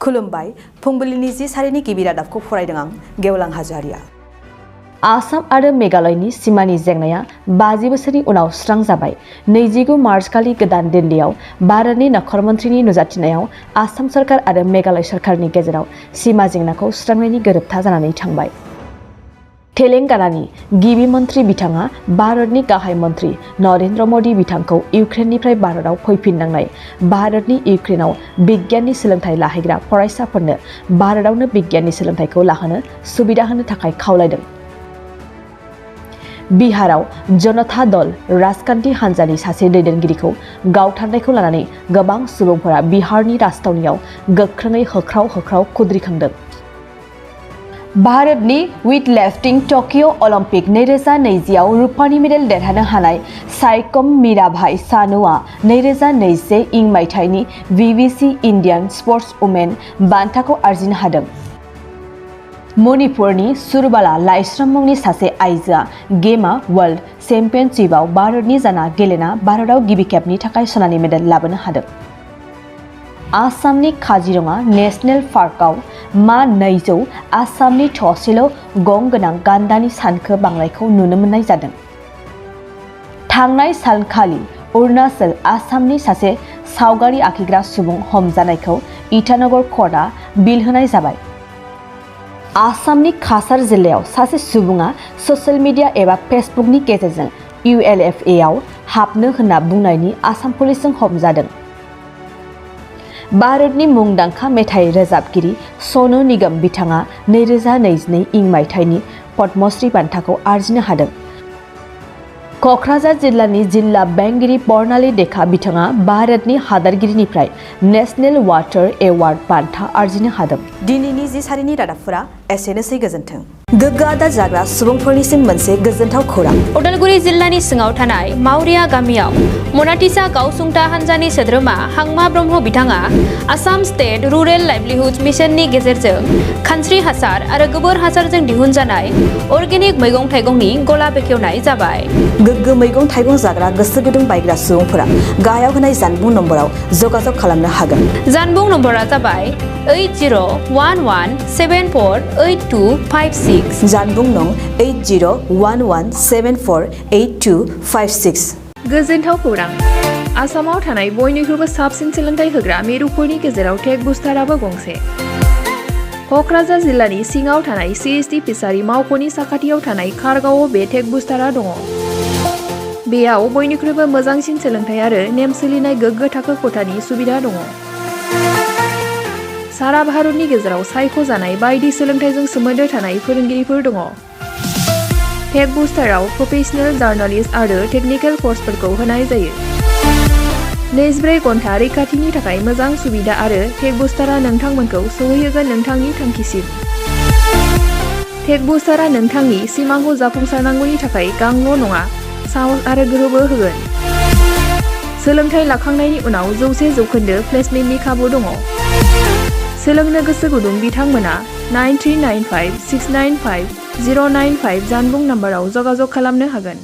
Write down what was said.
खुलुमबाय फुंबिलिनि 10 सारिनि गिबि रादाबखौ फरायदों आं गेवलां हाज'वारिया। आसाम आरो मेघालयनि सिमानि जेंनाया 50 बोसोरनि उनाव सुस्रां जाबाय। 29 मार्च खालि गोदान दिल्लीयाव भारतनि नखर मन्थ्रिनि नुजाथिनायाव आसाम सरकार आरो मेघालय सरकारनि गेजेराव सिमा जेंनाखौ सुस्रांनायनि गोरोबथा जानानै थांबाय। तेलेंगानानि गिबि मन्थ्रि बिथाङा भारतनि गाहाय मन्थ्रि नरेन्द्र मदि बिथांखौ इउक्रेननिफ्राय भारतआव फैफिननांनाय भारतनि इउक्रेनाव बिगियाननि सोलोंथाइ लाहैग्रा फरायसाफोरनो भारतआवनो बिगियाननि सोलोंथाइखौ लाहोनो सुबिदा होनो थाखाय खावलायदों। बिहाराव जनता दल राजखान्थि हान्जानि सासे दैदेनगिरिखौ गावथारनायखौ लानानै गोबां सुबुंफोरा बिहारनि राजथावनियाव गोख्रोङै होख्राव खुद्रिखांदों। भारतनि वेटलिफ्टिं टकिअ अलिम्पिक 2020 आव रुपानि मेडेल देरहानो हानाय साइखम मीराभाई चानुआ 2021 इं मायथाइनि BBC इन्डियान स्पर्ट्स वुमेन बान्थाखौ आरजिनो हादों। मणिपुरनि सुरबाला लाइस्राम मुंनि सासे आइजोआ गेमा वर्ल्ड चेम्पियनशिपआव भारतनि जाना गेलेना भारतआव गिबि खेबनि थाखाय सनानि मेडेल लाबोनो हादों। आसामनि काजिरङा नेशनेल पार्कआव मा 200 आसामनि थसेल' गं गोनां गान्दानि सानखो बांनायखौ नुनो मोननाय जादों। थांनाय सानखालि अरुणाचल आसामनि सासे सावगारि आखिग्रा सुबुं हमजानायखौ ईटानगर कर्टआ बिल होनाय जाबाय। आसामनि काछार जिल्लायाव सासे सुबुङा ससियेल मिडिया एबा फेसबुकनि गेजेरजों ULFA आव हाबनो होनना बुंनायनि आसाम पुलिसजों हमजादों। भारतनि मुंदांखा मेथाइ रोजाबगिरि सनु निगम बिथाङा 2022 इं मायथाइनि पद्मश्री बान्थाखौ आरजिनो हादों। क'क्राझार जिल्लानि जिल्ला बेंगिरि बर्नाली देखा बिथाङा भारतनि हादोरगिरिनिफ्राय नेशनेल वाटार एवार्ड बान्था आरजिनो हादों। दिनैनि 10 सारिनि रादाबफोरा एसेनोसै गोजोन्थों। गोग्गो आदार जाग्रा सुबुंफोरनिसिम मोनसे गोजोनथाव खौरां। उदालगुरि जिल्लानि सिङाव थानाय मावरिया गामियाव मनाटिसा गावसुंथा हान्जानि सोद्रोमा हांमा ब्रह्म बिथाङा आसाम स्टेट रुरेल लाइभलिहुड मिशननि गेजेरजों खानस्रि हासार आरो गोबोर हासारजों दिहुनजानाय अर्गेनिक मैगं थाइगंनि गला बेखेवनाय जाबाय। गोग्गो मैगं थाइगं जाग्रा गोसो गुदुं बायग्रा सुबुंफोरा गाहायाव होनाय जानबुं नम्बराव जगाजग खालामनो हागोन। जानबुं नम्बरा जाबाय 8011748256। जानबुं नं 8011748256। गोजोनथाव खौरां। आसामाव थानाय बयनिख्रुइबो साबसिन सोलोंथाइ होग्रा मिरुफोरनि गेजेराव टेक बुस्टाराबो गंसे। क'क्राझार जिल्लानि सिङाव थानाय CST फिसारि मावख'नि साखाथियाव थानाय खारगावआव बे टेक बुस्टारा दङ। बेयाव बयनिख्रुइबो मोजांसिन सोलोंथाइ आरो नेम सोलिनाय गोग्गो थाखो खथानि सुबिदा दङ। सारा भारतनि गेजेराव सायख'जानाय बायदि सोलोंथाइजों सोमोन्दो थानाय फोरोंगिरिफोर दङ। टेक बुस्टाराव प्रफेशनेल जार्नालिस्ट आरो टेकनिकेल कर्सफोरखौ होनाय जायो। 24 घन्टा रैखाथिनि थाखाय मोजां सुबिदा आरो टेक बुस्टारा नोंथांमोनखौ सौहैहोगोन नोंथांनि थांखिसिम। टेक बुस्टारा नोंथांनि सिमांखौ जाफुंसारनांगौनि थाखाय गांल' नङा साहस आरो गोहोबो होगोन। सोलोंथाइ लाखांनायनि उनाव 100% प्लेसमेन्टनि खाबु दङ। सोलोंनो गोसो गुदुं बिथांमोना 9395695095 जानबुं नाम्बाराव जगाजग खालामनो हागोन।